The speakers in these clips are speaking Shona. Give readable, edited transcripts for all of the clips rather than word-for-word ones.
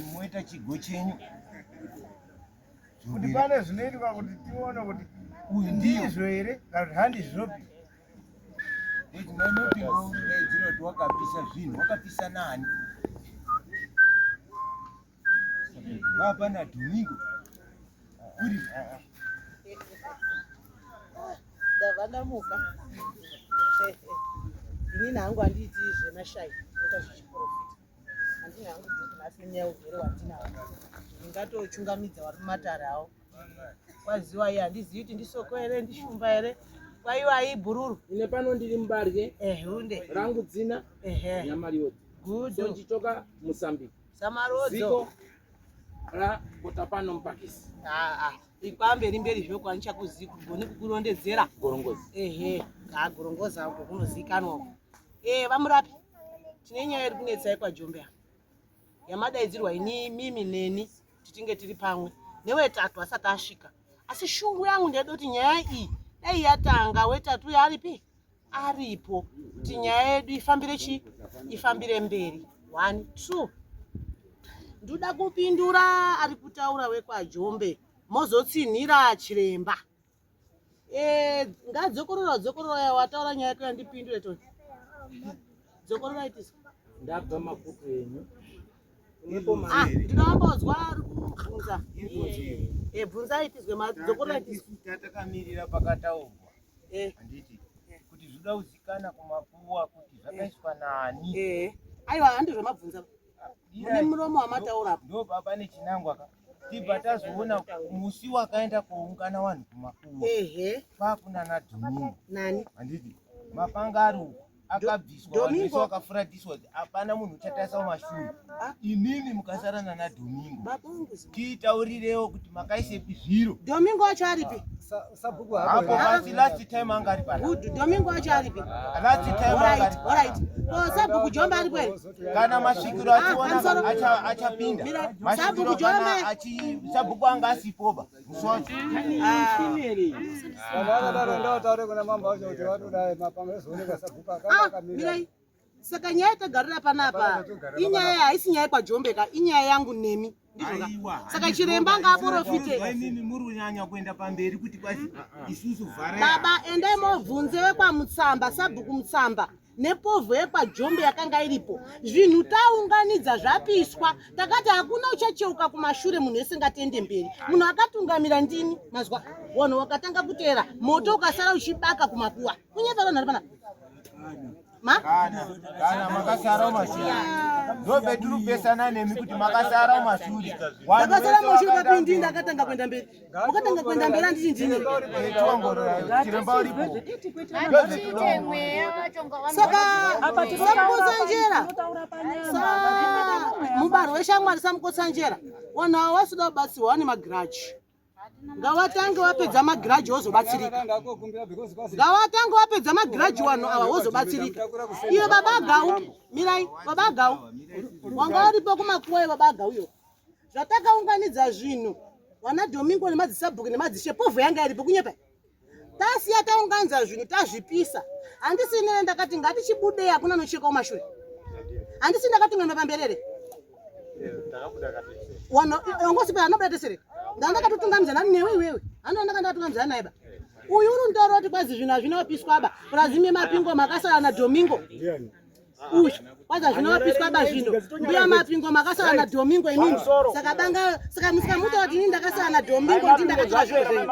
Moita chigo chenyu. Kuti pane zvinoitwa kuti tione kuti Uyu ndiyo. ndizvo here kana kuti handizvopi. Kuti mai Mapingo daidzira kuti wakapisa zvinhu, wakapisa nani? Baba na Domingo. Kuri Ndabva ndamuka. Inini hangu handiiti zvemashayi, ndinoita zvechiprofita. Handina hangu dhuku nhasi nenyaya yeurwere hwandinawo. Ndingatochungamidza vari mumatare awo. Kwaziwai handizivi kuti ndisoko here ndishumba here. Kwaiwai bhururu. Ine pano ndiri mubarye Ehunde. rangu dzina Ehe. Nyamariodzi. Good. So ndichitoka Mozambique. Samarodzo. Ziko ra Kotapano Mpakisi. Ah ah. Ikwamberi mberi zvoko handichakuzivi kugoni kukurondedzera. Gorongozi. Ehe, gorongoza uko kunozikanwa uko. Eh, vamurapi, tine nyaya iri kunetsai kwaJombe apa. Yamadaidzirwa ini, mimi neni titinge tiri pamwe newetatu asati asvika. Asi shungu yangu ndeyeda kuti nyaya iyi dai yatanga wetatu uyo aripi? Aripo kuti nyaya yedu ifambire chi ifambire mberi. One, two. Ndoda kupindura ari kutaura wekwaJombe mozotsinhira chiremba. Eh, ngadzokorora dzokorora ya wataura nyaya yako yandipindure toni. Dzokorora itiswa. Ndabva makutu enyu. Ah, ndinoambozwa ari kubvunza. Eh, bvunza itiswe madzokorora itiswe. Takamirira pakataurwa. Eh. Handiti kuti zvoda kuzikana kumakuwa kuti zvakaiswa nani. Eh. Aiwa handizvo mabvunza. Mune muromo wamataura apo. Ndo baba nechinangwa ka. Tibva tazoona musi wakaenda koungana vanhu kumakuwa. Ehe. Kwakuna naDomingo. Nani? Handiti mapanga ari uku akabviswa vanhu vese Domingo. vakafuratiswa kuti hapana munhu uchatarisa kumashure. Ah. Imimi mukasara nana Domingo. Baba wangu. Titaurirewo kuti makaisepi zviro. Domingo wacho aripi? Sabhuku Hapo basi last time anga ari pana. Good. Domingo wacho aripi? Last time anga Alright, ari pana. alright. Ko sabhuku Jombe aripo here? Kana masvikiro Ah, achiona pamusoro. achapinda. Mira, Masvikiro Sabhuku kana Jombe. achi sabhuku anga asipoba musi wacho. Vanhu vakadaro ndavataure kuna mambo vacho kuti vatodai mapanga ezoonekwa sabhuku akanga Ah, akamira. mirai. Saka nyaya yatagarira panapa inyaya haisi nyaya yekwaJombe ka, inyaya yangu nemi. Ndizvo ka? Aiwa, Saka chiremba ngaaprofite. Imimi muri kunyanya kuenda pamberi kuti kwazi isusu vharai. Baba, endai mobvunze wekwaMutsamba, sabhuku Mutsamba nepovho yekwaJombe yakanga iripo. Zvinhu taunganidza zvapiswa. Takati hakuna uchacheuka kumashure, munhu wese ngatiende mberi. Munhu akatungamira ndini, mazwa. Wanhu wakatanga kuteera, moto ukasara uchibaka kumakuwa. Kunyepa vanhu vari panapa. Ma? Kana makasara mumashure. Ndobetiri kupesana nemi kuti makasara mumashure. Ndakasara mumashure papindi ndakatanga kuenda mberi. Wakatanga kuenda mberi handiti ndini. Tiongorora chiremba uripo. Tiite mweya wacho Saka samukotsanjera mubarwa weshamwari samukotsanjera vanhu ava vasida kubatsirwa vane magiraji Ngawatange wapedza magiraji wozobatsirika. Ngawatange wapedza magiraji wanhu ava wozobatsirika. Iyo baba Gau, mirai baba Gau. Wanga uripo kumakuwa baba Gau iyo. Zvatakaunganidza zvinhu wana Domingo nemadzisabhuku nemadzishe povho yanga iripo kunyepa. Tasiya taunganidza zvinhu tazvipisa. Handisi inene ndakati ngatichibudei hakuna anocheka kumashure. Handisi ndakatungamira pamberere. Wangosipa anobuda tesere. Ndandakatotungamidza nani newe iwewe. Hando ndanga ndakatungamidza naye ba. Uyu uri ndoro kuti kwazi zvinhu hazvina kupiswa ba. Purazi memapingo makasara na Domingo. Uyu kwanza zvinopiswa ba zvino. Mbuya mapingo makasara na Domingo imimi. Saka banga saka musikamuta kuti ini ndakasara na Domingo ndini ndakatora zviro zvenyu.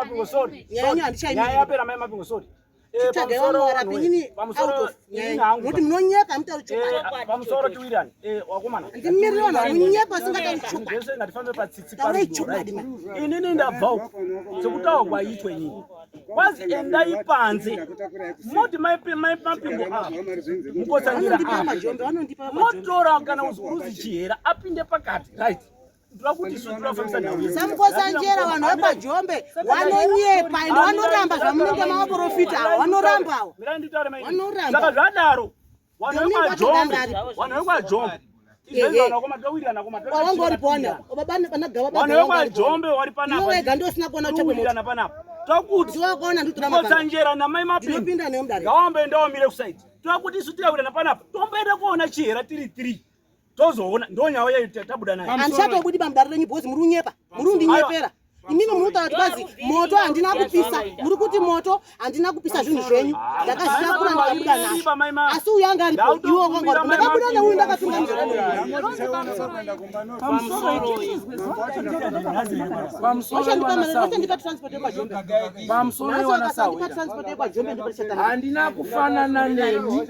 Nyaya yenyu handichaimiri. Nyaya yapera mai mapingo sorry. Eh, Chitsvagai vamwe varapi inini out of nyaya yenyu. Nokuti munonyepa hamutauri chokwadi. Pamusoro tiwirane. Eh, wakomana. Ndimirire vanhu vanonyepa vasingatauri chokwadi. Zvese ngatifambe patsitsi Taurai parudo, chokwadi right? mani. Inini ndabva uku. Sekutaura kwaitwa inini. Kwazi endai panze. Moti mai mai mapingo apa. Mukotsanjira Vanondipa apa. majombe, vanondipa majombe. Motora kana uzi chihera apinde pakati, right? Ndoda kuti isu tinofambisa nhau yedu. Samukotsanjera vanhu vepajombe vanonyepa ende vanoramba zvamunenge mavaprofita ava vanorambawo. Mirai nditaure mai. Vanoramba. Saka zvadaro vanhu Domingo vekwaJombe, acho danga vanhu vekwaJombe. Izvezvi vanhu vakoma towirirana koma. Wanga uri pona. Baba vana gava Vanhu vekwaJombe vari panapa. Iwe wega ndiwe usina kuona uchakwe moto. Towirirana panapa. Tokuti Ndiwe wakaona nditora mapanga. Mukotsanjera namai mapingo. Ndinopinda newe mudare. Ngawambe ndawamire kusaidi. Tokuti isu tikawirirana panapa. Tomboenda kuona chihera tiri 3. Tozoona ndonyaya yedu tabuda nayo. Handichatobudi pamudare renyu because muri kunyepa. Muri kundinyepera. Imimi muri kutaura kuti kwazi moto handina kupisa. Muri kuti moto handina kupisa zvinhu zvenyu. Ndakazvitakura ndikabuda nazvo. Asi uyu anga aripo. Iwe wanga uripo. Ndakabuda neuyu ndakatungamidza neuyu. Wachandipa transport yekwaJombe. Pamusoro Wachandipa transport yekwaJombe ndipo ndichatanga. Handina kufanana nemi.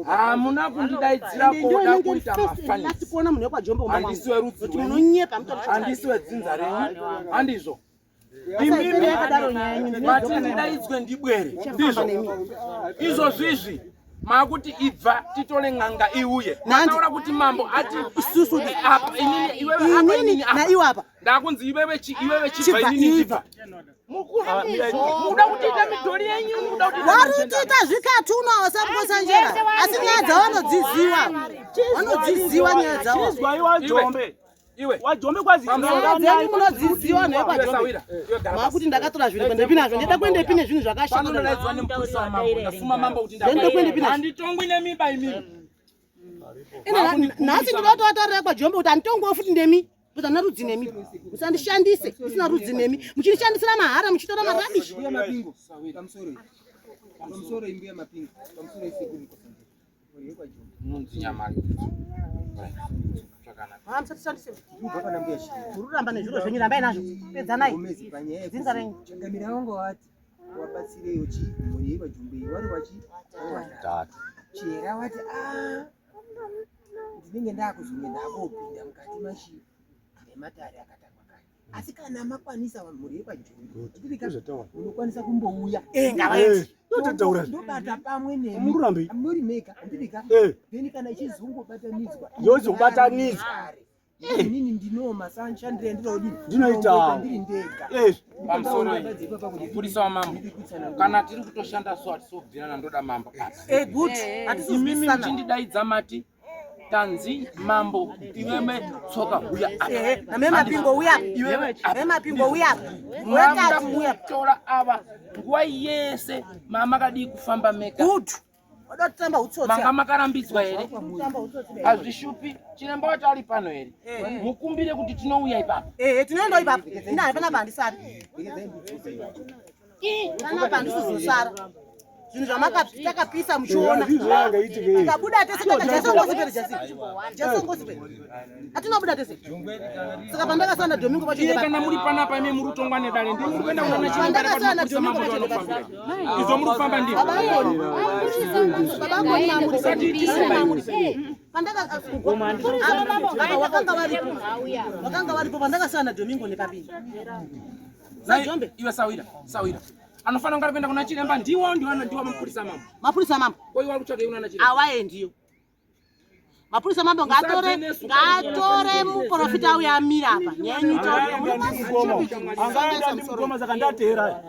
Hamuna kundidaidzira koda kuita mafanisi. Kuona munhu wekwaJombe umba wangu. Handisi werudzi Kuti rwenyu. munonyepa mutori chokwadi. Handisi wedzinza renyu. Handizvo. Imimi yakadaro nyaya yenyu. Mati ndidaidzwe ndibwere. Ndizvo. Izvozvizvi makuti ibva titore n'anga iuye. Mataura kuti mambo ati isusu apa inini iwewe apa inini apa. naiwe apa. Ndakunzi iwewe chi iwewe chibva Chibva inini ibva. ndibva. Mukuda kutiita midhori yenyu mukuda kutiita Vari kutiita zvikatuna wasamukosanjera asi nyaya dzavo vanodziziwa. Vanodziziwa nyaya dzavo. Chizwai waJombe. Iwe. WaJombe kwazi Nyaya dzenyu munodziziwa Iwe nhekwaJombe. Sawira. Iwe gara pasi. Makuti ndakatora zvinhu ndepi nazvo ndida kuendepi nezvinhu zvakashata. Panodaidzwa nemupurisa wamambo. Ndasuma mambo kuti Ndenda kuendepi nazvo. Handitongwi nemiba imimi. Ine nhasi ndinotovatarira kwaJombe kuti handitongowo futi ndemi. Kuti handina rudzi nemi. Musandishandise ndisina rudzi nemi. Muchindishandisira mahara muchitora marabishi. Mbuya Mapingo, pamusoro iyi. Pamusoro iyi mbuya Mapingo. Pamusoro iyi sekuru Mukosanje. YekwaJombe. Munonzi nyamari. Zvakanaka. Musatishandise. Ndinobva pana mbuya Shiri. Muri kuramba nezviro zvenyu rambai nazvo. Pedzanai. Gomezi panyaya yekuti Dzinza renyu. Changamire wanga wati wabatsireyo chi mhuri yekwaJombe iyi wari wachi wari watatu. Chihera wati "Ah, ndinenge ndakuzonge ndakopinda mukati machi mematare akatangwa kare. Asi kana makwanisa mhuri yekwaJombe munokwanisa kumbouya Ngavaende. Ndototaura. ndobata pamwe nemi Mururambe. muri mega handidika Eh. then kana ichizongobatanidzwa Yozobatanidzwa. Inini ndinowo masanshandire andinodini Ndinoitawo. ndiri ndega. Eh. Pamusoro iyi. Mupurisa wamambo. Kana tiri kutoshanda so hatisobvirana ndoda mambo apa. Eh, good. Imimi Hatisizwisana. muchindidaidza mati tanzi mambo iwewe tsoka huya apa. Ehe, namai Mapingo uya. Iwewe apa. Mai Mapingo uya. Mwakuda Wekati uya. kutora ava nguva yese mamakadii kufamba mega. Good. Wada kutamba utsotsi. Manga makarambidzwa here? Kutamba utsotsi. Hazvishupi chiremba wacho ari pano here? Mukumbire kuti tinouya ipapo. Eh, tinoenda ipapo. Ina hapana pandisari. Pana pandisizosara. Zvinhu zvamakapisa muchiona. Tikabuda tese takajasongozi pere jasi. Jasongozi pere. Hatinobuda tese. Saka pandakasana Domingo pacho Iye kana muri panapa imi muri kutongwa nedare ndimi muri kuenda kuona chiremba ari Pandakasana pano Domingo mambo pacho vanofambira. Izvo muri kufamba ndizvo. Baba Ngoni. Baba Ngoni mamuri. Pandaka wakanga varipo. Wakanga varipo pandakasana Domingo nepapini. Sajombe. Iwe Sawira, Sawira. Anofanira kunge ari kuenda kuna chiremba ndiwo ndiwo ndiwo mapurisa mambo. Mapurisa mambo. Ko iwe uri kutsvaga iwe una chiremba. Awaendiyo. Mapurisa mambo ngatore ngatore muprofita uyo amira apa. Nyaya yenyu Angaenda ndi mukoma saka ndateera.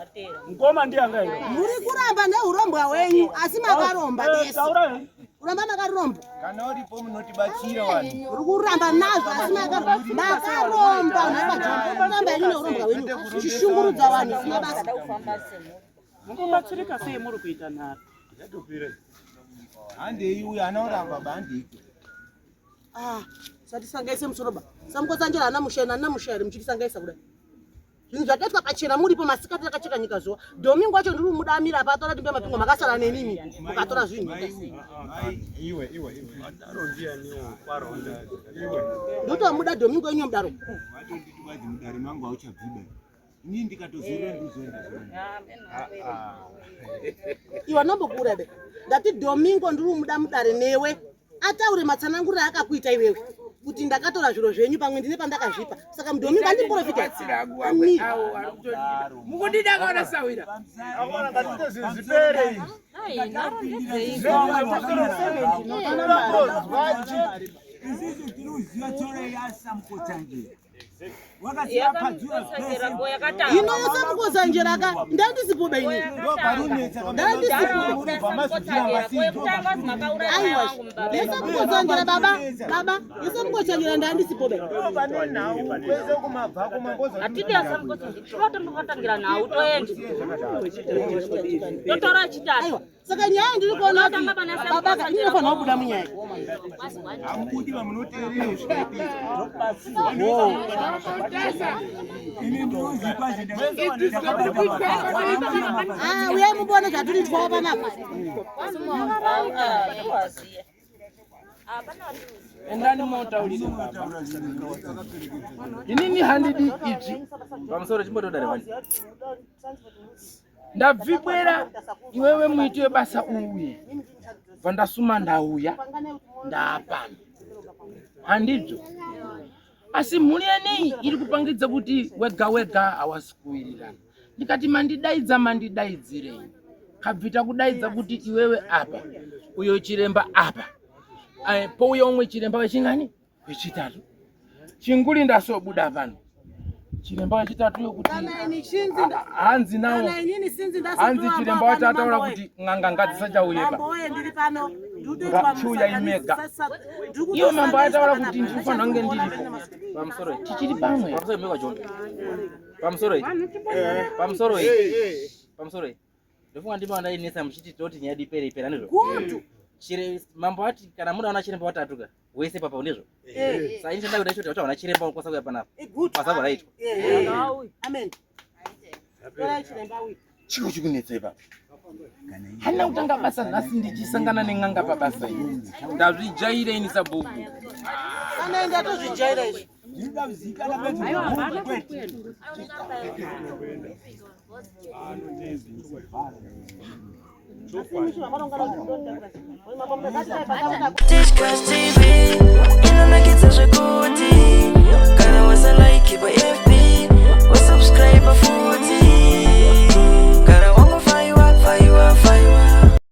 Mukoma ndiye angaenda. Muri kuramba neurombwa hwenyu asi makaromba bese. Taura. Kuramba makaromba. Kana uripo munotibatsira vanhu. Muri kuramba nazvo asi makaromba. Kuramba yenyu neurombwa hwenyu. Muchishungurudza vanhu zvisina basa. Munobatsirika sei muri kuita nharo? Handei uyo anaoramba ba handei. Ah, satisangaise musoro ba. Samukotsanjera ana mushena ana mushayari muchitisangaisa kudai. Zvinhu zvakaitwa pachena muripo masikati takacheka nyika zuva. Domingo wacho ndiri kumuda amira apa atora timbe mapingo makasara nenimi mukatora zvinhu. Iwe iwe iwe. Ndotomuda Domingo yenyu mudaro. Watonditi kwadzi mudare mangu hauchabviba. Inini ndikatozorora ndizoenda zvangu. Iwe nombokuura be. Ndati Domingo ndiri kumuda mudare newe. Ataure matsananguriro aakakuita iwewe. Kuti ndakatora zviro zvenyu pamwe ndine pandakazvipa. Saka mudomingo andiprofita. Amira. Mukundida kana Sawira. Akona ngatiite zvinhu zvipere izvi. Isusu tiri kuziva tsoro yaSamukotsanjera. Ino yesamukotsanjera ka ndandisipo baini ndandisipo. Aiwa, yesamukotsanjera baba, baba yesamukotsanjera ndandisipo bai. Hatidi asamukotsanjera, tinotombokatangira nhau toenda totora chitatu. Aiwa, saka nyaya ndiri kuona kuti baba ka inofanira kubuda munyaya. Ah, uyai mubone zvatiri twawo panapa. Endani motaurire baba, inini handidi izvi. Pamusoro chimbotodare wani. Ndabvibwera iwewe muiti webasa uuye, bva ndasuma ndauya ndaapano, handibyo? Asi mhuri yenei iri kupangidza kuti wega wega hawasi kuwirirana. Ndikati mandidaidza mandidaidzirei? Kabvita kudaidza kuti iwewe apa, uyo chiremba apa, pouya umwe chiremba wechingani, wechitatu. Chinguri ndasobuda pano, chiremba wechitatu yokuti Kana ini chinzi hanzi nawo kana inini sinzi hanzi chiremba wacho ataura kuti n'anga ngadzisachauyepa. Mambo woye, ndiri pano. Chiuyai mega. Iwo mambo ataura kuti ndinofanira kunge ndiripo. Pamusoro. Tichiri pamwe. Pamusoro mekwa John. Pamusoro iyi. Pamusoro iyi. Pamusoro iyi. Ndofunga ndimo andainetsa muchiti toti nyaya ipere ipere handizvo. Good. Chire mambo ati kana muda ona chiremba watatu ka wese papa ndizvo. Saka ini chandada kuda choti waona chiremba unokwanisa kuuya panapa. Good. Basa raitwa. Amen. Torai chiremba uyu. Chiko chikunetsa ipapo, handina kutanga basa nhasi ndichisangana nen'anga pabasa iri, ndazvijaira ini sabhuku. Kana ende atozvijaira izvi. Tichkach TV inonakidza zvekuru.